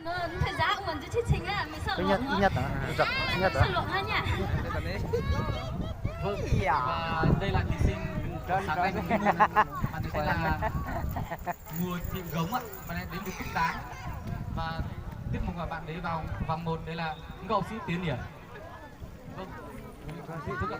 Nó, thời gian mà mình chưa thành á, mình sợ lộn á. Mình sợ lộn á nha. Vâng, và đây là thí sinh sáng nay, bạn ấy tên là Mùa Thị Gống ạ, bạn ấy đến từ Túc Đán. Và tiếp mục mà bạn đấy vào vòng một đấy là nghi học sĩ Tiến Hiển. Vâng, thưởng thức ạ.